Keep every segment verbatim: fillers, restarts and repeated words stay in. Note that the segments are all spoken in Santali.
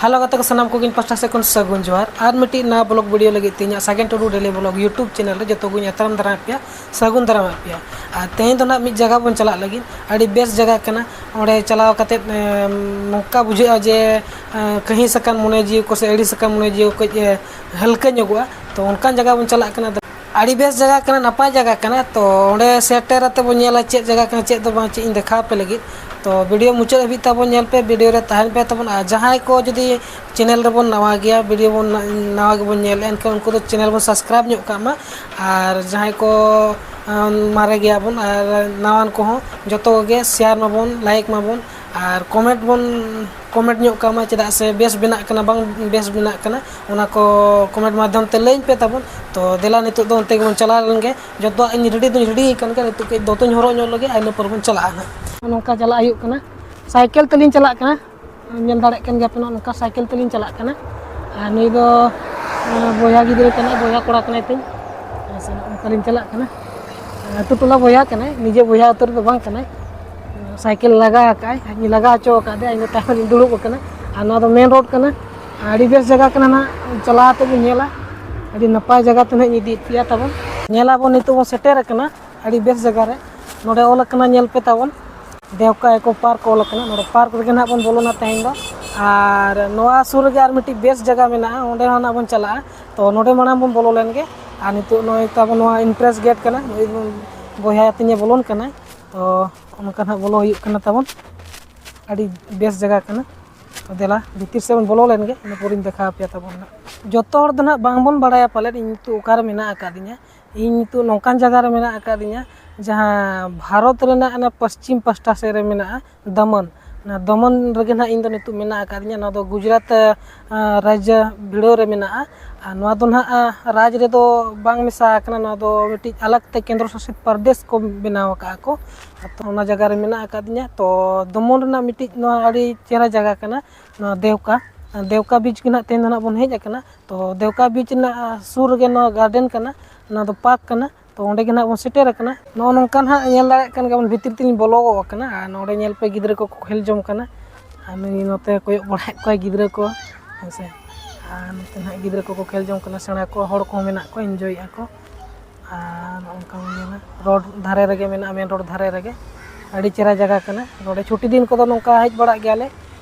ᱦᱮᱞᱳ ᱜᱟᱛᱮ ᱠᱚ, ᱥᱟᱱᱟᱢ ᱠᱚᱜᱮ ᱤᱧ ᱯᱟᱥᱴᱟ ᱥᱮᱫ ᱠᱷᱚᱱ ᱥᱟᱹᱜᱩᱱ ᱡᱚᱦᱟᱨ᱾ ᱟᱨ ᱢᱤᱫᱴᱤᱡ ᱱᱟᱣᱟ ᱵᱞᱚᱜ ᱵᱷᱤᱰᱤᱭᱳ ᱞᱟᱹᱜᱤᱫ ᱛᱮ ᱤᱧᱟᱹᱜ ᱥᱟᱜᱮᱱ ᱴᱩᱰᱩ ᱰᱮᱞᱤ ᱵᱞᱚᱜ ᱭᱩᱴᱩᱵᱽ ᱪᱮᱱᱮᱞ ᱨᱮ ᱡᱚᱛᱚ ᱠᱚᱧ ᱟᱛᱨᱟᱢ ᱫᱟᱨᱟᱢᱮᱫ ᱯᱮᱭᱟ, ᱥᱟᱹᱜᱩᱱ ᱫᱟᱨᱟᱢᱮᱫ ᱯᱮᱭᱟ᱾ ᱟᱨ ᱛᱮᱦᱮᱧ ᱫᱚ ᱱᱟᱦᱟᱜ ᱢᱤᱫ ᱡᱟᱭᱜᱟ ᱵᱚᱱ ᱪᱟᱞᱟᱜ ᱞᱟᱹᱜᱤᱫ, ᱟᱹᱰᱤ ᱵᱮᱥ ᱡᱟᱭᱜᱟ ᱠᱟᱱᱟ᱾ ᱚᱸᱰᱮ ᱪᱟᱞᱟᱣ ᱠᱟᱛᱮᱫ, ᱮᱢ, ᱱᱚᱝᱠᱟ ᱵᱩᱡᱷᱟᱹᱜᱼᱟ ᱡᱮ, ᱮ, ᱠᱟᱹᱦᱤᱥ ᱟᱠᱟᱱ ᱢᱚᱱᱮ ᱡᱤᱣᱤ ᱠᱚ ᱥᱮ ᱟᱹᱲᱤᱥ ᱟᱠᱟᱱ ᱢᱚᱱᱮ ᱡᱤᱣᱤ ᱠᱚ ᱠᱟᱹᱡ, ᱮ, ᱦᱟᱹᱞᱠᱟᱹ ᱧᱚᱜᱚᱜᱼᱟ᱾ ᱛᱚ ᱚᱱᱠᱟᱱ ᱡᱟᱭᱜᱟ ᱵᱚᱱ ᱪᱟᱞᱟᱜ ᱠᱟᱱᱟ᱾ ᱟᱹᱰᱤ ᱵᱮᱥ ᱡᱟᱭᱜᱟ ᱠᱟᱱᱟ, ᱱᱟᱯᱟᱭ ᱡᱟᱭᱜᱟ ᱠᱟᱱᱟ᱾ ᱛᱚ ᱚᱸᱰᱮ ᱥᱮᱴᱮᱨ ᱠᱟᱛᱮ ᱵᱚᱱ ᱧᱮᱞᱟ ᱪᱮᱫ ᱡᱟᱭᱜᱟ ᱠᱟᱱᱟ, ᱪᱮᱫ ᱫᱚ ᱵᱟᱝ, ᱪᱮᱫ ᱤᱧ ᱫᱮᱠᱷᱟᱣ ᱟᱯᱮ ᱞᱟᱹᱜᱤᱫ᱾ ᱛᱚ ᱵᱷᱤᱰᱤᱭᱳ ᱢᱩᱪᱟᱹᱫ ᱦᱟᱹᱵᱤᱡ ᱛᱟᱵᱚᱱ ᱧᱮᱞ ᱯᱮ, ᱵᱷᱤᱰᱤᱭᱳ ᱨᱮ ᱛᱟᱦᱮᱱ ᱯᱮ ᱛᱟᱵᱚᱱ᱾ ᱟᱨ ᱡᱟᱦᱟᱸᱭ ᱠᱚ ᱡᱩᱫᱤ ᱪᱮᱱᱮᱞ ᱨᱮᱵᱚᱱ ᱱᱟᱣᱟ ᱜᱮᱭᱟ, ᱵᱷᱤᱰᱤᱭᱳ ᱵᱚᱱ ᱱᱟᱣᱟ ᱜᱮᱵᱚᱱ ᱧᱮᱞᱮᱫᱼᱟ, ᱮᱱᱠᱷᱟᱱ ᱩᱱᱠᱩ ᱫᱚ ᱪᱮᱱᱮᱞ ᱵᱚᱱ ᱥᱟᱵᱥᱠᱨᱟᱭᱤᱵᱽ ᱧᱚᱜ ᱠᱟᱜ ᱢᱟ᱾ ᱟᱨ ᱡᱟᱦᱟᱸᱭ ᱠᱚ, ᱟᱢ, ᱢᱟᱨᱮ ᱜᱮᱭᱟᱵᱚᱱ ᱟᱨ ᱱᱟᱣᱟᱱ ᱠᱚᱦᱚᱸ, ᱡᱚᱛᱚ ᱠᱚᱜᱮ ᱥᱮᱭᱟᱨ ᱢᱟᱵᱚᱱ, ᱞᱟᱭᱤᱠ ᱢᱟᱵᱚᱱ ᱟᱨ ᱠᱚᱢᱮᱱᱴ ᱵᱚᱱ ᱠᱚᱢᱮᱱᱴ ᱧᱚᱜ ᱠᱟᱜ ᱢᱟ, ᱪᱮᱫᱟᱜ ᱥᱮ ᱵᱮᱥ ᱵᱮᱱᱟᱜ ᱠᱟᱱᱟ ᱵᱟᱝ ᱵᱮᱥ ᱵᱮᱱᱟᱜ ᱠᱟᱱᱟ, ᱚᱱᱟ ᱠᱚ ᱠᱚᱢᱮᱱᱴ ᱢᱟᱫᱽᱫᱷᱚᱢ ᱛᱮ ᱞᱟᱹᱭᱟᱹᱧ ᱯᱮ ᱛᱟᱵᱚᱱ᱾ ᱛᱚ ᱫᱮᱞᱟ ᱱᱤᱛᱚᱜ ᱫᱚ ᱚᱱᱛᱮ ᱜᱮᱵᱚᱱ ᱪᱟᱞᱟᱣ ᱞᱮᱱ ᱜᱮ᱾ ᱡᱚᱛᱚᱣᱟᱜ ᱤᱧ ᱨᱮᱰᱤ ᱫᱚᱧ ᱨᱮᱰᱤ ᱟᱠᱟᱱ ᱜᱮᱭᱟ, ᱱᱤᱛᱚᱜ ᱠᱟᱹᱡ ᱫᱚᱛᱚᱧ ᱦᱚᱨᱚᱜ ᱧᱚᱜ ᱞᱮᱜᱮ, ᱟᱨ ᱤᱱᱟᱹ ᱯᱚᱨ ᱵᱚᱱ ᱪᱟᱞᱟᱜᱼᱟ ᱱᱟᱦᱟᱜ᱾ ᱱᱚᱝᱠᱟ ᱪᱟᱞᱟᱜ ᱦᱩᱭᱩᱜ ᱠᱟᱱᱟ, ᱥᱟᱭᱠᱮᱞ ᱛᱮᱞᱤᱧ ᱪᱟᱞᱟᱜ ᱠᱟᱱᱟ᱾ ᱧᱮᱞ ᱫᱟᱲᱮᱭᱟᱜ ᱠᱟᱱ ᱜᱮᱭᱟ ᱯᱮ, ᱱᱚᱜᱼᱚ ᱱᱚᱝᱠᱟ ᱥᱟᱭᱠᱮᱞ ᱛᱮᱞᱤᱧ ᱪᱟᱞᱟᱜ ᱠᱟᱱᱟ᱾ ᱟᱨ ᱱᱩᱭ ᱫᱚ, ᱟᱸ, ᱵᱚᱭᱦᱟ ᱜᱤᱫᱽᱨᱟᱹ ᱠᱟᱱᱟᱭ, ᱵᱚᱭᱦᱟ ᱠᱚᱲᱟ ᱠᱟᱱᱟᱭ ᱛᱤᱧ᱾ ᱦᱮᱸ ᱥᱮ, ᱱᱚᱜᱼᱚ ᱱᱚᱝᱠᱟ ᱞᱤᱧ ᱪᱟᱞᱟᱜ ᱠᱟᱱᱟ᱾ ᱟᱹᱛᱩ ᱴᱚᱞᱟ ᱵᱚᱭᱦᱟ ᱠᱟᱱᱟᱭ, ᱱᱤᱡᱮ ᱵᱚᱭᱦᱟ ᱩᱛᱟᱹᱨ ᱫᱚ ᱵᱟᱝ ᱠᱟᱱᱟᱭ᱾ ᱥᱟᱭᱠᱮᱞ ᱞᱟᱜᱟ ᱟᱠᱟᱫᱼᱟᱭ, ᱞᱟᱜᱟ ᱦᱚᱪᱚ ᱟᱠᱟᱫᱮᱭᱟ, ᱤᱧ ᱫᱚ ᱛᱟᱭᱚᱢ ᱨᱤᱧ ᱫᱩᱲᱩᱵ ᱟᱠᱟᱱᱟ᱾ ᱟᱨ ᱱᱚᱣᱟ ᱫᱚ ᱢᱮᱱ ᱨᱳᱰ ᱠᱟᱱᱟ᱾ ᱟᱹᱰᱤ ᱵᱮᱥ ᱡᱟᱭᱜᱟ ᱠᱟᱱᱟ ᱱᱟᱦᱟᱜ, ᱪᱟᱞᱟᱣ ᱠᱟᱛᱮ ᱵᱚᱱ ᱧᱮᱞᱟ᱾ ᱟᱹᱰᱤ ᱱᱟᱯᱟᱭ ᱡᱟᱭᱜᱟ ᱛᱮ ᱱᱟᱦᱟᱜ ᱤᱧ ᱤᱫᱤᱭᱮᱫ ᱯᱮᱭᱟ ᱛᱟᱵᱚᱱ᱾ ᱧᱮᱞᱟᱵᱚᱱ, ᱱᱤᱛᱚᱜ ᱵᱚᱱ ᱥᱮᱴᱮᱨ ᱟᱠᱟᱱᱟ ᱟᱹᱰᱤ ᱵᱮᱥ ᱡᱟᱭᱜᱟ ᱨᱮ᱾ ᱱᱚᱰᱮ ᱚᱞ ᱟᱠᱟᱱᱟ, ᱧᱮᱞ ᱯᱮ ᱛᱟᱵᱚᱱ, ᱫᱮᱣᱠᱟ ᱮᱠᱳ ᱯᱟᱨᱠ ᱚᱞ ᱟᱠᱟᱱᱟ᱾ ᱱᱚᱰᱮ ᱯᱟᱨᱠ ᱨᱮᱜᱮ ᱱᱟᱦᱟᱜ ᱵᱚᱱ ᱵᱚᱞᱚᱱᱟ ᱛᱮᱦᱮᱧ ᱫᱚ᱾ ᱟᱨ ᱱᱚᱣᱟ ᱥᱩᱨ ᱨᱮᱜᱮ ᱟᱨ ᱢᱤᱫᱴᱤᱡ ᱵᱮᱥ ᱡᱟᱭᱜᱟ ᱢᱮᱱᱟᱜᱼᱟ, ᱚᱸᱰᱮ ᱦᱚᱸ ᱱᱟᱦᱟᱜ ᱵᱚᱱ ᱪᱟᱞᱟᱜᱼᱟ᱾ ᱛᱚ ᱱᱚᱰᱮ ᱢᱟᱲᱟᱝ ᱵᱚᱱ ᱵᱚᱞᱚ ᱞᱮᱱ ᱜᱮ᱾ ᱟᱨ ᱱᱤᱛᱚᱜ ᱱᱚᱜᱼᱚᱭ ᱛᱟᱵᱚᱱ ᱱᱚᱣᱟ ᱮᱱᱴᱨᱮᱱᱥ ᱜᱮᱴ ᱠᱟᱱᱟ, ᱱᱩᱭ ᱵᱚᱭᱦᱟ ᱛᱤᱧᱮ ᱵᱚᱞᱚᱱ ᱠᱟᱱᱟᱭ᱾ ᱛᱚ ᱚᱱᱠᱟ ᱱᱟᱦᱟᱜ ᱵᱚᱞᱚ ᱦᱩᱭᱩᱜ ᱠᱟᱱᱟ ᱛᱟᱵᱚᱱ᱾ ᱟᱹᱰᱤ ᱵᱮᱥ ᱡᱟᱭᱜᱟ ᱠᱟᱱᱟ᱾ ᱛᱚ ᱫᱮᱞᱟ ᱵᱷᱤᱛᱤᱨ ᱥᱮᱫ ᱵᱚᱱ ᱵᱚᱞᱚ ᱞᱮᱱ ᱜᱮ, ᱤᱱᱟᱹ ᱯᱚᱨᱮᱧ ᱫᱮᱠᱷᱟᱣ ᱟᱯᱮᱭᱟ ᱛᱟᱵᱚᱱ ᱱᱟᱦᱟᱜ᱾ ᱡᱚᱛᱚ ᱦᱚᱲ ᱫᱚ ᱱᱟᱦᱟᱜ ᱵᱟᱝᱵᱚᱱ ᱵᱟᱲᱟᱭᱟ ᱯᱟᱞᱮᱫ ᱤᱧ ᱱᱤᱛᱚᱜ ᱚᱠᱟᱨᱮ ᱢᱮᱱᱟᱜ ᱟᱠᱟᱫᱤᱧᱟ᱾ ᱤᱧ ᱱᱤᱛᱚᱜ ᱱᱚᱝᱠᱟᱱ ᱡᱟᱭᱜᱟ ᱨᱮ ᱢᱮᱱᱟᱜ ᱟᱠᱟᱫᱤᱧᱟ, ᱡᱟᱦᱟᱸ ᱵᱷᱟᱨᱚᱛ ᱨᱮᱱᱟᱜ ᱚᱱᱟ ᱯᱚᱥᱪᱤᱢ ᱯᱟᱥᱴᱟ ᱥᱮᱫ ᱨᱮ ᱢᱮᱱᱟᱜᱼᱟ, ᱫᱚᱢᱚᱱ᱾ ᱚᱱᱟ ᱫᱚᱢᱚᱱ ᱨᱮᱜᱮ ᱱᱟᱦᱟᱜ ᱤᱧ ᱫᱚ ᱱᱤᱛᱚᱜ ᱢᱮᱱᱟᱜ ᱟᱠᱟᱫᱤᱧᱟ᱾ ᱱᱚᱣᱟ ᱫᱚ ᱜᱩᱡᱽᱨᱟᱴ, ᱟᱸ, ᱨᱟᱡᱽᱡᱚ ᱵᱷᱤᱲᱟᱹᱣ ᱨᱮ ᱢᱮᱱᱟᱜᱼᱟ᱾ ᱟᱨ ᱱᱚᱣᱟ ᱫᱚ ᱱᱟᱦᱟᱜ, ᱟᱸ, ᱨᱟᱡᱽ ᱨᱮᱫᱚ ᱵᱟᱝ ᱢᱮᱥᱟ ᱟᱠᱟᱱᱟ, ᱱᱚᱣᱟ ᱫᱚ ᱢᱤᱫᱴᱤᱡ ᱟᱞᱟᱜᱽ ᱛᱮ ᱠᱮᱱᱫᱨᱚ ᱥᱟᱥᱤᱛ ᱯᱨᱚᱫᱮᱥ ᱠᱚ ᱵᱮᱱᱟᱣ ᱟᱠᱟᱫᱼᱟ ᱠᱚ᱾ ᱛᱚ ᱚᱱᱟ ᱡᱟᱭᱜᱟ ᱨᱮ ᱢᱮᱱᱟᱜ ᱟᱠᱟᱫᱤᱧᱟ᱾ ᱛᱚ ᱫᱚᱢᱚᱱ ᱨᱮᱱᱟᱜ ᱢᱤᱫᱴᱤᱡ ᱱᱚᱣᱟ ᱟᱹᱰᱤ ᱪᱮᱦᱨᱟ ᱡᱟᱭᱜᱟ ᱠᱟᱱᱟ, ᱱᱚᱣᱟ ᱫᱮᱣᱠᱟ᱾ ᱫᱮᱣᱠᱟ ᱵᱤᱪ ᱜᱮ ᱱᱟᱦᱟᱜ ᱛᱮᱦᱮᱧ ᱫᱚ ᱱᱟᱦᱟᱜ ᱵᱚᱱ ᱦᱮᱡ ᱟᱠᱟᱱᱟ᱾ ᱛᱚ ᱫᱮᱣᱠᱟ ᱵᱤᱪ ᱨᱮᱱᱟᱜ, ᱟᱸ, ᱥᱩᱨ ᱨᱮᱜᱮ ᱱᱚᱣᱟ ᱜᱟᱨᱰᱮᱱ ᱠᱟᱱᱟ, ᱱᱚᱣᱟ ᱫᱚ ᱯᱟᱨᱠ ᱠᱟᱱᱟ᱾ ᱛᱚ ᱚᱸᱰᱮ ᱜᱮ ᱱᱟᱦᱟᱜ ᱵᱚᱱ ᱥᱮᱴᱮᱨ ᱟᱠᱟᱱᱟ᱾ ᱱᱚᱜᱼᱚ ᱱᱚᱝᱠᱟ ᱱᱟᱦᱟᱜ ᱧᱮᱞ ᱫᱟᱲᱮᱭᱟᱜ ᱠᱟᱱ ᱜᱮᱭᱟ ᱵᱚᱱ, ᱵᱷᱤᱛᱤᱨ ᱛᱮᱞᱤᱧ ᱵᱚᱞᱚ ᱜᱚᱫ ᱟᱠᱟᱱᱟ᱾ ᱟᱨ ᱱᱚᱰᱮ ᱧᱮᱞ ᱯᱮ, ᱜᱤᱫᱽᱨᱟᱹ ᱠᱚᱠᱚ ᱠᱷᱮᱞ ᱡᱚᱝ ᱠᱟᱱᱟ᱾ ᱟᱨ ᱱᱩᱭ ᱱᱚᱛᱮ ᱠᱚᱭᱚᱜ ᱵᱟᱲᱟᱭᱮᱫ ᱠᱚᱣᱟᱭ ᱜᱤᱫᱽᱨᱟᱹ ᱠᱚ, ᱦᱮᱸ ᱥᱮ᱾ ᱟᱨ ᱱᱚᱛᱮ ᱱᱟᱦᱟᱜ ᱜᱤᱫᱽᱨᱟᱹ ᱠᱚᱠᱚ ᱠᱷᱮᱞ ᱡᱚᱝ ᱠᱟᱱᱟ, ᱥᱮᱬᱟ ᱠᱚ, ᱦᱚᱲ ᱠᱚᱦᱚᱸ ᱢᱮᱱᱟᱜ ᱠᱚᱣᱟ, ᱤᱱᱡᱚᱭᱮᱫᱼᱟ ᱠᱚ᱾ ᱟᱨ ᱱᱚᱜᱼᱚ ᱱᱚᱝᱠᱟ ᱵᱚᱱ ᱧᱮᱞᱟ, ᱨᱳᱰ ᱫᱷᱟᱨᱮ ᱨᱮᱜᱮ ᱢᱮᱱᱟᱜᱼᱟ, ᱢᱮᱱ ᱨᱳᱰ ᱫᱷᱟᱨᱮ ᱨᱮᱜᱮ᱾ ᱟᱹᱰᱤ ᱪᱮᱦᱨᱟ ᱡᱟᱭᱜᱟ ᱠᱟᱱᱟ᱾ ᱱᱚᱰᱮ ᱪᱷᱩᱴᱤ ᱫᱤᱱ ᱠᱚᱫᱚ ᱱᱚᱝᱠᱟ ᱦᱮᱡ ᱵᱟᱲᱟᱜ ᱜᱮᱭᱟᱞᱮ᱾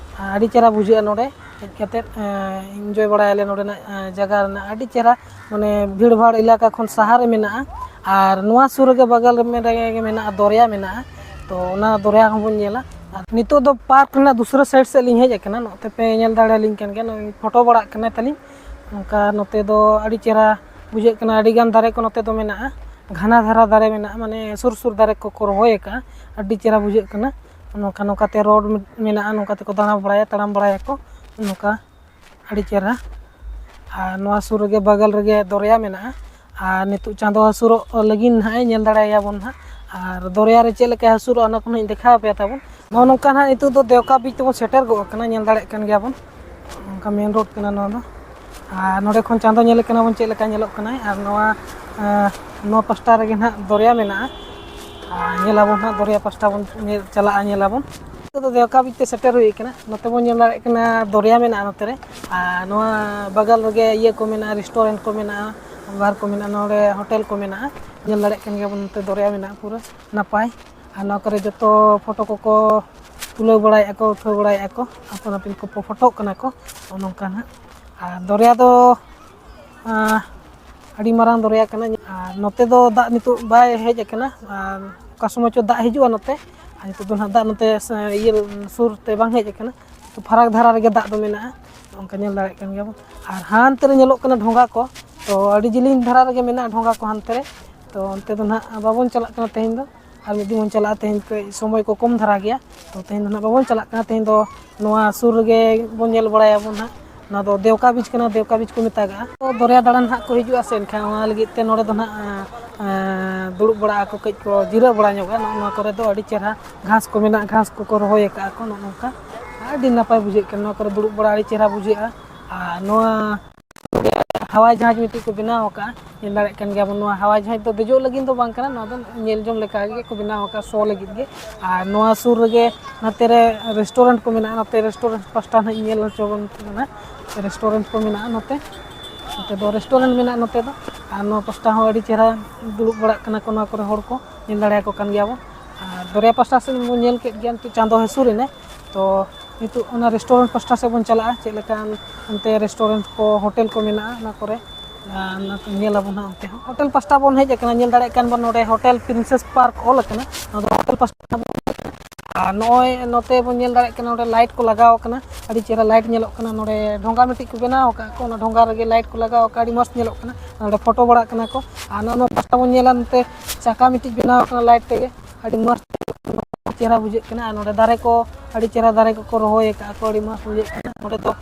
ᱟᱹᱰᱤ ᱪᱮᱦᱨᱟ ᱵᱩᱡᱷᱟᱹᱜᱼᱟ ᱱᱚᱰᱮ ᱦᱮᱡ ᱠᱟᱛᱮᱫ, ᱮᱸ, ᱤᱱᱡᱚᱭ ᱵᱟᱲᱟᱭᱟᱞᱮ ᱱᱚᱰᱮᱱᱟᱜ, ᱮᱸ, ᱡᱟᱭᱜᱟ ᱨᱮᱱᱟᱜ ᱟᱹᱰᱤ ᱪᱮᱦᱨᱟ, ᱢᱟᱱᱮ ᱵᱷᱤᱲ ᱵᱷᱟᱲ ᱮᱞᱟᱠᱟ ᱠᱷᱚᱱ ᱥᱟᱦᱟ ᱨᱮ ᱢᱮᱱᱟᱜᱼᱟ᱾ ᱟᱨ ᱱᱚᱣᱟ ᱥᱩᱨ ᱨᱮᱜᱮ ᱵᱟᱜᱟᱞ ᱨᱮ ᱢᱮᱱᱟᱜᱼᱟ, ᱫᱚᱨᱭᱟ ᱢᱮᱱᱟᱜᱼᱟ᱾ ᱛᱚ ᱚᱱᱟ ᱫᱚᱨᱭᱟ ᱦᱚᱸᱵᱚᱱ ᱧᱮᱞᱟ᱾ ᱟᱨ ᱱᱤᱛᱚᱜ ᱫᱚ ᱯᱟᱨᱠ ᱨᱮᱱᱟᱜ ᱫᱩᱥᱨᱟᱹ ᱥᱟᱭᱤᱰ ᱥᱮᱫ ᱞᱤᱧ ᱦᱮᱡ ᱟᱠᱟᱱᱟ᱾ ᱱᱚᱛᱮ ᱯᱮ ᱧᱮᱞ ᱫᱟᱲᱮᱭᱟᱞᱤᱧ ᱠᱟᱱ ᱜᱮᱭᱟ, ᱱᱚᱜᱼᱚᱭ ᱯᱷᱳᱴᱳ ᱵᱟᱲᱟᱜ ᱠᱟᱱᱟ ᱛᱟᱹᱞᱤᱧ᱾ ᱱᱚᱝᱠᱟ ᱱᱚᱛᱮ ᱫᱚ ᱟᱹᱰᱤ ᱪᱮᱦᱨᱟ ᱵᱩᱡᱷᱟᱹᱜ ᱠᱟᱱᱟ᱾ ᱟᱹᱰᱤ ᱜᱟᱱ ᱫᱟᱨᱮ ᱠᱚ ᱱᱚᱛᱮ ᱫᱚ ᱢᱮᱱᱟᱜᱼᱟ, ᱜᱷᱟᱱᱟ ᱫᱷᱟᱨᱟ ᱫᱟᱨᱮ ᱢᱮᱱᱟᱜᱼᱟ, ᱢᱟᱱᱮ ᱥᱩᱨ ᱥᱩᱨ ᱫᱟᱨᱮ ᱠᱚᱠᱚ ᱨᱚᱦᱚᱭ ᱟᱠᱟᱫᱼᱟ᱾ ᱟᱹᱰᱤ ᱪᱮᱦᱨᱟ ᱵᱩᱡᱷᱟᱹᱜ ᱠᱟᱱᱟ᱾ ᱱᱚᱝᱠᱟ ᱱᱚᱝᱠᱟᱛᱮ ᱨᱳᱰ ᱢᱮᱱᱟᱜᱼᱟ, ᱱᱚᱝᱠᱟ ᱛᱮᱠᱚ ᱫᱟᱬᱟ ᱵᱟᱲᱟᱭᱟ, ᱛᱟᱲᱟᱢ ᱵᱟᱲᱟᱭᱟᱠᱚ ᱱᱚᱝᱠᱟ᱾ ᱟᱹᱰᱤ ᱪᱮᱦᱨᱟ᱾ ᱟᱨ ᱱᱚᱣᱟ ᱥᱩᱨ ᱨᱮᱜᱮ, ᱵᱟᱜᱟᱞ ᱨᱮᱜᱮ ᱫᱚᱨᱭᱟ ᱢᱮᱱᱟᱜᱼᱟ᱾ ᱟᱨ ᱱᱤᱛᱚᱜ ᱪᱟᱸᱫᱚ ᱦᱟᱹᱥᱩᱨᱚᱜ ᱞᱟᱹᱜᱤᱫ ᱱᱟᱦᱟᱜ ᱮ ᱧᱮᱞ ᱫᱟᱲᱮᱭᱟᱵᱚᱱ ᱱᱟᱦᱟᱜ᱾ ᱟᱨ ᱫᱚᱨᱭᱟ ᱨᱮ ᱪᱮᱫ ᱞᱮᱠᱟᱭ ᱦᱟᱹᱥᱩᱨᱚᱜᱼᱟ, ᱚᱱᱟ ᱠᱚ ᱱᱟᱦᱟᱜ ᱤᱧ ᱫᱮᱠᱷᱟᱣ ᱟᱯᱮᱭᱟ ᱛᱟᱵᱚᱱ᱾ ᱱᱚᱜᱼᱚ ᱱᱚᱝᱠᱟ ᱱᱟᱦᱟᱜ ᱱᱤᱛᱚᱜ ᱫᱚ ᱫᱮᱣᱠᱟ ᱵᱤᱪ ᱛᱮᱵᱚᱱ ᱥᱮᱴᱮᱨ ᱜᱚᱫ ᱟᱠᱟᱱᱟ, ᱧᱮᱞ ᱫᱟᱲᱮᱭᱟᱜ ᱠᱟᱱ ᱜᱮᱭᱟᱵᱚᱱ᱾ ᱱᱚᱝᱠᱟ ᱢᱮᱱ ᱨᱳᱰ ᱠᱟᱱᱟ ᱱᱚᱣᱟ ᱫᱚ᱾ ᱟᱨ ᱱᱚᱸᱰᱮ ᱠᱷᱚᱱ ᱪᱟᱸᱫᱚ ᱧᱮᱞᱮ ᱠᱟᱱᱟ ᱵᱚᱱ ᱪᱮᱫ ᱞᱮᱠᱟ ᱧᱮᱞᱚᱜ ᱠᱟᱱᱟᱭ᱾ ᱟᱨ ᱱᱚᱣᱟ, ᱮᱸ, ᱱᱚᱣᱟ ᱯᱟᱥᱴᱟ ᱨᱮᱜᱮ ᱱᱟᱦᱟᱜ ᱫᱚᱨᱭᱟ ᱢᱮᱱᱟᱜᱼᱟ᱾ ᱟᱨ ᱧᱮᱞᱟᱵᱚᱱ ᱱᱟᱦᱟᱜ, ᱫᱚᱨᱭᱟ ᱯᱟᱥᱴᱟ ᱵᱚᱱ ᱧᱮᱞ, ᱪᱟᱞᱟᱜᱼᱟ, ᱧᱮᱞᱟᱵᱚᱱ᱾ ᱱᱤᱛᱚᱜ ᱫᱚ ᱫᱮᱣᱠᱟ ᱵᱤᱪ ᱛᱮ ᱥᱮᱴᱮᱨ ᱦᱩᱭ ᱟᱠᱟᱱᱟ᱾ ᱱᱚᱛᱮ ᱵᱚᱱ ᱧᱮᱞ ᱫᱟᱲᱮᱭᱟᱜ ᱠᱟᱱᱟ, ᱫᱚᱨᱭᱟ ᱢᱮᱱᱟᱜᱼᱟ ᱱᱚᱛᱮ ᱨᱮ᱾ ᱟᱨ ᱱᱚᱣᱟ ᱵᱟᱜᱟᱞ ᱨᱮᱜᱮ ᱤᱭᱟᱹ ᱠᱚ ᱢᱮᱱᱟᱜᱼᱟ, ᱨᱮᱥᱴᱩᱨᱮᱱᱴ ᱠᱚ ᱢᱮᱱᱟᱜᱼᱟ, ᱵᱟᱨ ᱠᱚ ᱢᱮᱱᱟᱜᱼᱟ, ᱱᱚᱰᱮ ᱦᱳᱴᱮᱞ ᱠᱚ ᱢᱮᱱᱟᱜᱼᱟ᱾ ᱧᱮᱞ ᱫᱟᱲᱮᱭᱟᱜ ᱠᱟᱱ ᱜᱮᱭᱟᱵᱚᱱ, ᱱᱚᱛᱮ ᱫᱚᱨᱭᱟ ᱢᱮᱱᱟᱜᱼᱟ ᱯᱩᱨᱟᱹ ᱱᱟᱯᱟᱭ᱾ ᱟᱨ ᱱᱚᱣᱟ ᱠᱚᱨᱮ ᱡᱚᱛᱚ ᱯᱷᱳᱴᱳ ᱠᱚᱠᱚ ᱛᱩᱞᱟᱹᱣ ᱵᱟᱲᱟᱭᱮᱫᱼᱟ ᱠᱚ, ᱩᱴᱷᱟᱹᱣ ᱵᱟᱲᱟᱭᱮᱫᱼᱟ ᱠᱚ, ᱟᱯᱟᱱ ᱟᱹᱯᱤᱱ ᱠᱚ ᱯᱷᱳᱴᱳᱜ ᱠᱟᱱᱟ ᱠᱚ, ᱱᱚᱜᱼᱚ ᱱᱚᱝᱠᱟ ᱱᱟᱦᱟᱜ᱾ ᱟᱨ ᱫᱚᱨᱭᱟ ᱫᱚ, ᱟᱸ, ᱟᱹᱰᱤ ᱢᱟᱨᱟᱝ ᱫᱚᱨᱭᱟ ᱠᱟᱱᱟ᱾ ᱟᱨ ᱱᱚᱛᱮ ᱫᱚ ᱫᱟᱜ ᱱᱤᱛᱚᱜ ᱵᱟᱭ ᱦᱮᱡ ᱟᱠᱟᱱᱟ᱾ ᱟᱨ ᱚᱠᱟ ᱥᱚᱢᱚᱭ ᱪᱚ ᱫᱟᱜ ᱦᱤᱡᱩᱜᱼᱟ ᱱᱚᱛᱮ᱾ ᱟᱨ ᱱᱤᱛᱚᱜ ᱫᱚ ᱱᱟᱦᱟᱜ ᱫᱟᱜ ᱱᱚᱛᱮ ᱥ-, ᱤᱭᱟᱹ ᱥᱩᱨ ᱛᱮ ᱵᱟᱝ ᱦᱮᱡ ᱟᱠᱟᱱᱟ᱾ ᱛᱚ ᱯᱷᱟᱨᱟᱠ ᱫᱷᱟᱨᱟ ᱨᱮᱜᱮ ᱫᱟᱜ ᱫᱚ ᱢᱮᱱᱟᱜᱼᱟ, ᱚᱱᱠᱟ ᱧᱮᱞ ᱫᱟᱲᱮᱭᱟᱜ ᱠᱟᱱ ᱜᱮᱭᱟ ᱵᱚᱱ᱾ ᱟᱨ ᱦᱟᱱᱛᱮ ᱨᱮ ᱧᱮᱞᱚᱜ ᱠᱟᱱᱟ ᱰᱷᱚᱸᱜᱟ ᱠᱚ, ᱛᱚ ᱟᱹᱰᱤ ᱡᱤᱞᱤᱧ ᱫᱷᱟᱨᱟ ᱨᱮᱜᱮ ᱢᱮᱱᱟᱜᱼᱟ ᱰᱷᱚᱸᱜᱟ ᱠᱚ ᱦᱟᱱᱛᱮ ᱨᱮ᱾ ᱛᱚ ᱚᱱᱛᱮ ᱫᱚ ᱱᱟᱦᱟᱜ ᱵᱟᱵᱚᱱ ᱪᱟᱞᱟᱜ ᱠᱟᱱᱟ ᱛᱮᱦᱮᱧ ᱫᱚ, ᱟᱨ ᱢᱤᱫ ᱫᱤᱱ ᱵᱚᱱ ᱪᱟᱞᱟᱜᱼᱟ᱾ ᱛᱮᱦᱮᱧ ᱠᱟᱹᱡ ᱥᱚᱢᱚᱭ ᱠᱚ ᱠᱚᱢ ᱫᱷᱟᱨᱟ ᱜᱮᱭᱟ, ᱛᱚ ᱛᱮᱦᱮᱧ ᱫᱚ ᱱᱟᱦᱟᱜ ᱵᱟᱵᱚᱱ ᱪᱟᱞᱟᱜ ᱠᱟᱱᱟ᱾ ᱛᱮᱦᱮᱧ ᱫᱚ ᱱᱚᱣᱟ ᱥᱩᱨ ᱨᱮᱜᱮ ᱵᱚᱱ ᱧᱮᱞ ᱵᱟᱲᱟᱭᱟᱵᱚᱱ ᱱᱟᱦᱟᱜ᱾ ᱱᱚᱣᱟ ᱫᱚ ᱫᱮᱣᱠᱟ ᱵᱤᱪ ᱠᱟᱱᱟ, ᱫᱮᱣᱠᱟ ᱵᱤᱪ ᱠᱚ ᱢᱮᱛᱟᱜᱟᱜᱼᱟ᱾ ᱛᱚ ᱫᱚᱨᱭᱟ ᱫᱟᱬᱟᱱ ᱱᱟᱦᱟᱜ ᱠᱚ ᱦᱤᱡᱩᱜᱼᱟ ᱥᱮ, ᱮᱱᱠᱷᱟᱱ ᱚᱱᱟ ᱞᱟᱹᱜᱤᱫ ᱛᱮ ᱱᱚᱰᱮ ᱫᱚ ᱱᱟᱦᱟᱜ, ᱮᱸ, ᱫᱩᱲᱩᱵ ᱵᱟᱲᱟᱜ ᱟᱠᱚ, ᱠᱟᱹᱡ ᱠᱚ ᱡᱤᱨᱟᱹᱣ ᱵᱟᱲᱟ ᱧᱚᱜᱼᱟ᱾ ᱱᱚᱜᱼᱚ ᱱᱚᱣᱟ ᱠᱚᱨᱮ ᱫᱚ ᱟᱹᱰᱤ ᱪᱮᱦᱨᱟ ᱜᱷᱟᱥ ᱠᱚ ᱢᱮᱱᱟᱜᱼᱟ, ᱜᱷᱟᱥ ᱠᱚᱠᱚ ᱨᱚᱦᱚᱭ ᱟᱠᱟᱫᱼᱟ ᱠᱚ, ᱱᱚᱜᱼᱚ ᱱᱚᱝᱠᱟ᱾ ᱟᱹᱰᱤ ᱱᱟᱯᱟᱭ ᱵᱩᱡᱷᱟᱹᱜ ᱠᱟᱱᱟ ᱱᱚᱣᱟ ᱠᱚᱨᱮ ᱫᱩᱲᱩᱵ ᱵᱟᱲᱟ, ᱟᱹᱰᱤ ᱪᱮᱦᱨᱟ ᱵᱩᱡᱷᱟᱹᱜᱼᱟ᱾ ᱟᱨ ᱱᱚᱣᱟ ᱦᱟᱣᱟᱭ ᱡᱟᱦᱟᱡᱽ ᱢᱤᱫᱴᱤᱡ ᱠᱚ ᱵᱮᱱᱟᱣ ᱟᱠᱟᱫᱼᱟ᱾ ᱧᱮᱞ ᱫᱟᱲᱮᱭᱟᱜ ᱠᱟᱱ ᱜᱮᱭᱟ ᱵᱚᱱ, ᱱᱚᱣᱟ ᱦᱟᱣᱟᱭ ᱡᱟᱦᱟᱡᱽ ᱫᱚ ᱫᱮᱡᱚᱜ ᱞᱟᱹᱜᱤᱫ ᱫᱚ ᱵᱟᱝ ᱠᱟᱱᱟ, ᱱᱚᱣᱟ ᱫᱚ ᱧᱮᱞ ᱡᱚᱝ ᱞᱮᱠᱟ ᱜᱮ ᱠᱚ ᱵᱮᱱᱟᱣ ᱟᱠᱟᱫᱼᱟ, ᱥᱳ ᱞᱟᱹᱜᱤᱫ ᱜᱮ᱾ ᱟᱨ ᱱᱚᱣᱟ ᱥᱩᱨ ᱨᱮᱜᱮ ᱱᱚᱛᱮ ᱨᱮ ᱨᱮᱥᱴᱩᱨᱮᱱᱴ ᱠᱚ ᱢᱮᱱᱟᱜᱼᱟ᱾ ᱱᱚᱛᱮ ᱨᱮᱥᱴᱩᱨᱮᱱᱴ ᱯᱟᱥᱴᱟ ᱱᱟᱦᱟᱜ ᱤᱧ ᱧᱮᱞ ᱦᱚᱪᱚ ᱵᱚᱱ ᱠᱟᱱᱟ᱾ ᱨᱮᱥᱴᱩᱨᱮᱱᱴ ᱠᱚ ᱢᱮᱱᱟᱜᱼᱟ ᱱᱚᱛᱮ, ᱱᱚᱛᱮ ᱫᱚ ᱨᱮᱥᱴᱩᱨᱮᱱᱴ ᱢᱮᱱᱟᱜᱼᱟ ᱱᱚᱛᱮ ᱫᱚ᱾ ᱟᱨ ᱱᱚᱣᱟ ᱯᱟᱥᱴᱟ ᱦᱚᱸ ᱟᱹᱰᱤ ᱪᱮᱦᱨᱟ ᱫᱩᱲᱩᱵ ᱵᱟᱲᱟᱜ ᱠᱟᱱᱟ ᱠᱚ ᱱᱚᱣᱟ ᱠᱚᱨᱮ ᱦᱚᱲ ᱠᱚ, ᱧᱮᱞ ᱫᱟᱲᱮᱭᱟᱠᱚ ᱠᱟᱱ ᱜᱮᱭᱟ ᱵᱚᱱ᱾ ᱟᱨ ᱫᱚᱨᱭᱟ ᱯᱟᱥᱴᱟ ᱥᱮᱫ ᱵᱚᱱ ᱧᱮᱞ ᱠᱮᱫ ᱜᱮᱭᱟ, ᱱᱤᱛᱚᱜ ᱪᱟᱸᱫᱚ ᱦᱟᱹᱥᱩᱨ ᱮᱱᱟᱭ᱾ ᱛᱚ ᱱᱤᱛᱚᱜ ᱚᱱᱟ ᱨᱮᱥᱴᱩᱨᱮᱱᱴ ᱯᱟᱥᱴᱟ ᱥᱮᱫ ᱵᱚᱱ ᱪᱟᱞᱟᱜᱼᱟ, ᱪᱮᱫ ᱞᱮᱠᱟ ᱚᱱᱛᱮ ᱨᱮᱥᱴᱩᱨᱮᱱᱴ ᱠᱚ, ᱦᱳᱴᱮᱞ ᱠᱚ ᱢᱮᱱᱟᱜᱼᱟ ᱚᱱᱟ ᱠᱚᱨᱮ᱾ ᱟᱨ ᱚᱱᱟ ᱠᱚ ᱧᱮᱞ ᱟᱵᱚᱱ ᱦᱟᱸᱜ ᱚᱱᱛᱮ ᱦᱚᱸ᱾ ᱦᱳᱴᱮᱞ ᱯᱟᱥᱴᱟ ᱵᱚᱱ ᱦᱮᱡ ᱟᱠᱟᱱᱟ, ᱧᱮᱞ ᱫᱟᱲᱮᱭᱟᱜ ᱠᱟᱱ ᱵᱚᱱ ᱱᱚᱰᱮ ᱦᱳᱴᱮᱞ ᱯᱨᱤᱱᱥᱮᱥ ᱯᱟᱨᱠ ᱚᱞ ᱟᱠᱟᱱᱟ, ᱱᱚᱣᱟ ᱫᱚ ᱦᱳᱴᱮᱞ ᱯᱟᱥᱴᱟ᱾ ᱟᱨ ᱱᱚᱜᱼᱚᱭ ᱱᱚᱛᱮ ᱵᱚᱱ ᱧᱮᱞ ᱫᱟᱲᱮᱭᱟᱜ ᱠᱟᱱᱟ, ᱱᱚᱰᱮ ᱞᱟᱭᱤᱴ ᱠᱚ ᱞᱟᱜᱟᱣ ᱟᱠᱟᱱᱟ, ᱟᱹᱰᱤ ᱪᱮᱦᱨᱟ ᱞᱟᱭᱤᱴ ᱧᱮᱞᱚᱜ ᱠᱟᱱᱟ᱾ ᱱᱚᱰᱮ ᱰᱷᱚᱸᱜᱟ ᱢᱤᱫᱴᱤᱡ ᱠᱚ ᱵᱮᱱᱟᱣ ᱟᱠᱟᱫ ᱠᱚ, ᱚᱱᱟ ᱰᱷᱚᱸᱜᱟ ᱨᱮᱜᱮ ᱞᱟᱭᱤᱴ ᱠᱚ ᱞᱟᱜᱟᱣ ᱟᱠᱟᱫ, ᱟᱹᱰᱤ ᱢᱚᱡᱽ ᱧᱮᱞᱚᱜ ᱠᱟᱱᱟ᱾ ᱱᱚᱰᱮ ᱯᱷᱳᱴᱳ ᱵᱟᱲᱟᱜ ᱠᱟᱱᱟ ᱠᱚ᱾ ᱟᱨ ᱱᱚᱜᱼᱚ ᱱᱚᱣᱟ ᱯᱟᱥᱴᱟ ᱵᱚᱱ ᱧᱮᱞᱟ, ᱱᱚᱛᱮ ᱪᱟᱠᱟ ᱢᱤᱫᱴᱤᱡ ᱵᱮᱱᱟᱣ ᱟᱠᱟᱱᱟ ᱞᱟᱭᱤᱴ ᱛᱮᱜᱮ, ᱟᱹᱰᱤ ᱢᱚᱡᱽ ᱪᱮᱦᱨᱟ ᱵᱩᱡᱷᱟᱹᱜ ᱠᱟᱱᱟ᱾ ᱟᱨ ᱱᱚᱰᱮ ᱫᱟᱨᱮ ᱠᱚ, ᱟᱹᱰᱤ ᱪᱮᱦᱨᱟ ᱫᱟᱨᱮ ᱠᱚᱠᱚ ᱨᱚᱦᱚᱭ ᱟᱠᱟᱫ ᱠᱚ, ᱟᱹᱰᱤ ᱢᱚᱡᱽ ᱵᱩᱡᱷᱟᱹᱜ ᱠᱟᱱᱟ᱾ ᱱᱚᱰᱮ ᱫᱚ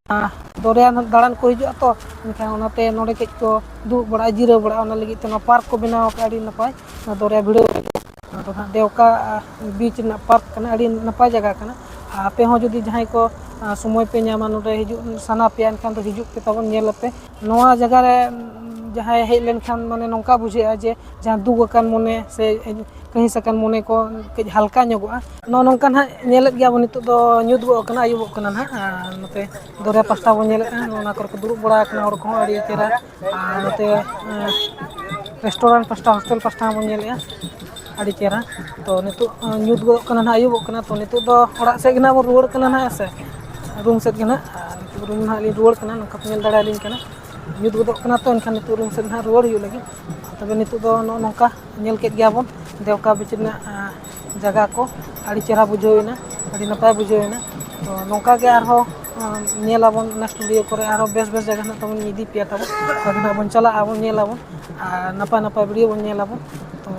ᱟᱨ ᱫᱚᱨᱭᱟ ᱫᱟᱬᱟᱱ ᱠᱚ ᱦᱤᱡᱩᱜᱼᱟ ᱛᱚ, ᱮᱱᱠᱷᱟᱱ ᱚᱱᱟᱛᱮ ᱱᱚᱰᱮ ᱠᱟᱹᱡ ᱠᱚ ᱫᱩᱲᱩᱵ ᱵᱟᱲᱟᱜᱼᱟ, ᱡᱤᱨᱟᱹᱣ ᱵᱟᱲᱟᱜᱼᱟ᱾ ᱚᱱᱟ ᱞᱟᱹᱜᱤᱫ ᱛᱮ ᱱᱚᱣᱟ ᱯᱟᱨᱠ ᱠᱚ ᱵᱮᱱᱟᱣ ᱟᱠᱟᱫᱼᱟ, ᱟᱹᱰᱤ ᱱᱟᱯᱟᱭ᱾ ᱱᱚᱣᱟ ᱫᱚ ᱱᱟᱦᱟᱜ ᱫᱮᱣᱠᱟ ᱵᱤᱪ ᱨᱮᱱᱟᱜ ᱯᱟᱨᱠ ᱠᱟᱱᱟ, ᱟᱹᱰᱤ ᱱᱟᱯᱟᱭ ᱡᱟᱭᱜᱟ ᱠᱟᱱᱟ᱾ ᱟᱨ ᱟᱯᱮ ᱦᱚᱸ ᱡᱩᱫᱤ ᱡᱟᱦᱟᱸᱭ ᱠᱚ ᱟᱨ ᱥᱚᱢᱚᱭ ᱯᱮ ᱧᱟᱢᱟ, ᱱᱚᱰᱮ ᱦᱤᱡᱩᱜ ᱥᱟᱱᱟ ᱯᱮᱭᱟ, ᱮᱱᱠᱷᱟᱱ ᱫᱚ ᱦᱤᱡᱩᱜ ᱯᱮ ᱛᱟᱵᱚᱱ, ᱧᱮᱞ ᱟᱯᱮ᱾ ᱱᱚᱣᱟ ᱡᱟᱭᱜᱟ ᱨᱮ ᱡᱟᱦᱟᱸᱭ ᱦᱮᱡ ᱞᱮᱱᱠᱷᱟᱱ ᱢᱟᱱᱮ ᱱᱚᱝᱠᱟ ᱵᱩᱡᱷᱟᱹᱜᱼᱟ ᱡᱮ ᱡᱟᱦᱟᱸ ᱫᱩᱠ ᱟᱠᱟᱱ ᱢᱚᱱᱮ ᱥᱮ ᱠᱟᱹᱦᱤᱥ ᱟᱠᱟᱱ ᱢᱚᱱᱮ ᱠᱚ ᱠᱟᱹᱡ ᱦᱟᱞᱠᱟ ᱧᱚᱜᱚᱜᱼᱟ᱾ ᱱᱚᱜᱼᱚ ᱱᱚᱝᱠᱟ ᱱᱟᱦᱟᱜ ᱧᱮᱞᱮᱫ ᱜᱮᱭᱟ ᱵᱚᱱ, ᱱᱤᱛᱚᱜ ᱫᱚ ᱧᱩᱛ ᱜᱚᱫ ᱟᱠᱟᱱᱟ, ᱟᱹᱭᱩᱵᱚᱜ ᱠᱟᱱᱟ ᱱᱟᱦᱟᱜ᱾ ᱟᱨ ᱱᱚᱛᱮ ᱫᱚᱨᱭᱟ ᱯᱟᱥᱴᱟ ᱵᱚᱱ ᱧᱮᱞᱮᱫᱼᱟ, ᱱᱚᱜᱼᱚ ᱱᱚᱣᱟ ᱠᱚᱨᱮ ᱠᱚ ᱫᱩᱲᱩᱵ ᱵᱟᱲᱟ ᱟᱠᱟᱱᱟ ᱦᱚᱲ ᱠᱚᱦᱚᱸ ᱟᱹᱰᱤ ᱪᱮᱦᱨᱟ᱾ ᱟᱨ ᱱᱚᱛᱮ ᱨᱮᱥᱴᱩᱨᱮᱱᱴ ᱯᱟᱥᱴᱟ, ᱦᱳᱥᱴᱮᱞ ᱯᱟᱥᱴᱟ ᱦᱚᱸᱵᱚᱱ ᱧᱮᱞᱮᱫᱼᱟ ᱟᱹᱰᱤ ᱪᱮᱦᱨᱟ᱾ ᱛᱚ ᱱᱤᱛᱚᱜ ᱧᱩᱛ ᱜᱚᱫᱚᱜ ᱠᱟᱱᱟ ᱱᱟᱦᱟᱜ, ᱟᱹᱭᱩᱵᱚᱜ ᱠᱟᱱᱟ᱾ ᱛᱚ ᱱᱤᱛᱚᱜ ᱫᱚ ᱚᱲᱟᱜ ᱥᱮᱫ ᱜᱮ ᱱᱟᱦᱟᱜ ᱵᱚᱱ ᱨᱩᱣᱟᱹᱲ ᱠᱟᱱᱟ ᱱᱟᱦᱟᱜ, ᱦᱮᱸ ᱥᱮ, ᱨᱩᱢ ᱥᱮᱫ ᱜᱮ ᱱᱟᱦᱟᱜ᱾ ᱟᱨ ᱱᱤᱛᱚᱜ ᱨᱩᱢ ᱱᱟᱦᱟᱜ ᱞᱤᱧ ᱨᱩᱣᱟᱹᱲ ᱠᱟᱱᱟ, ᱱᱚᱝᱠᱟ ᱯᱮ ᱧᱮᱞ ᱫᱟᱲᱮᱭᱟᱞᱤᱧ ᱠᱟᱱᱟ᱾ ᱧᱩᱛ ᱜᱚᱫᱚᱜ ᱠᱟᱱᱟ ᱛᱚ, ᱮᱱᱠᱷᱟᱱ ᱱᱤᱛᱚᱜ ᱨᱩᱢ ᱥᱮᱫ ᱱᱟᱦᱟᱜ ᱨᱩᱣᱟᱹᱲ ᱦᱩᱭᱩᱜ ᱞᱟᱹᱜᱤᱫ᱾ ᱛᱚᱵᱮ ᱱᱤᱛᱚᱜ ᱫᱚ ᱱᱚᱜᱼᱚ ᱱᱚᱝᱠᱟ ᱧᱮᱞ ᱠᱮᱫ ᱜᱮᱭᱟ ᱵᱚᱱ ᱫᱮᱣᱠᱟ ᱵᱤᱪ ᱨᱮᱱᱟᱜ, ᱟᱸ, ᱡᱟᱭᱜᱟ ᱠᱚ᱾ ᱟᱹᱰᱤ ᱪᱮᱦᱨᱟ ᱵᱩᱡᱷᱟᱹᱣ ᱮᱱᱟ, ᱟᱹᱰᱤ ᱱᱟᱯᱟᱭ ᱵᱩᱡᱷᱟᱹᱣ ᱮᱱᱟ᱾ ᱛᱚ ᱱᱚᱝᱠᱟ ᱜᱮ ᱟᱨᱦᱚᱸ, ᱟᱸ, ᱧᱮᱞ ᱟᱵᱚᱱ next video ᱠᱚᱨᱮ, ᱟᱨᱦᱚᱸ ᱵᱮᱥ ᱵᱮᱥ ᱡᱟᱭᱜᱟ ᱱᱟᱦᱟᱜ ᱛᱟᱵᱚᱱ ᱤᱫᱤ ᱯᱮᱭᱟ ᱛᱟᱵᱚᱱ, ᱚᱱᱠᱟ ᱜᱮ ᱱᱟᱦᱟᱜ ᱵᱚᱱ ᱪᱟᱞᱟᱜᱼᱟ, ᱵᱚᱱ ᱧᱮᱞ ᱟᱵᱚᱱ ᱟᱨ ᱱᱟᱯᱟᱭ ᱱᱟᱯᱟᱭ video ᱵᱚᱱ ᱧᱮᱞ ᱟᱵᱚᱱ᱾ ᱛᱚ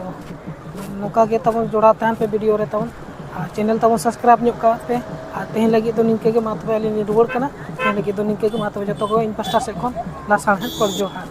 ᱱᱚᱝᱠᱟ ᱜᱮ ᱛᱟᱵᱚᱱ ᱡᱚᱲᱟᱣ ᱛᱟᱦᱮᱱ ᱯᱮ video ᱨᱮ ᱛᱟᱵᱚᱱ, ᱟᱨ channel ᱛᱟᱵᱚᱱ subscribe ᱧᱚᱜ ᱠᱟᱜ ᱯᱮ᱾ ᱟᱨ ᱛᱮᱦᱮᱧ ᱞᱟᱹᱜᱤᱫ ᱫᱚ ᱱᱤᱝᱠᱟᱹ ᱜᱮ, ᱢᱟ ᱛᱚᱵᱮ ᱟᱹᱞᱤᱧ ᱞᱤᱧ ᱨᱩᱣᱟᱹᱲ ᱠᱟᱱᱟ᱾ ᱛᱮᱦᱮᱧ ᱞᱟᱹᱜᱤᱫ ᱫᱚ ᱱᱤᱝᱠᱟᱹ ᱜᱮ, ᱢᱟ ᱛᱚᱵᱮ ᱡᱚᱛᱚ ᱠᱚ ᱤᱧ ᱯᱟᱥᱴᱟ ᱥᱮᱫ ᱠᱷᱚᱱ ᱞᱟᱥᱟᱲᱦᱮᱫ ᱠᱚ ᱡᱚᱦᱟᱨ᱾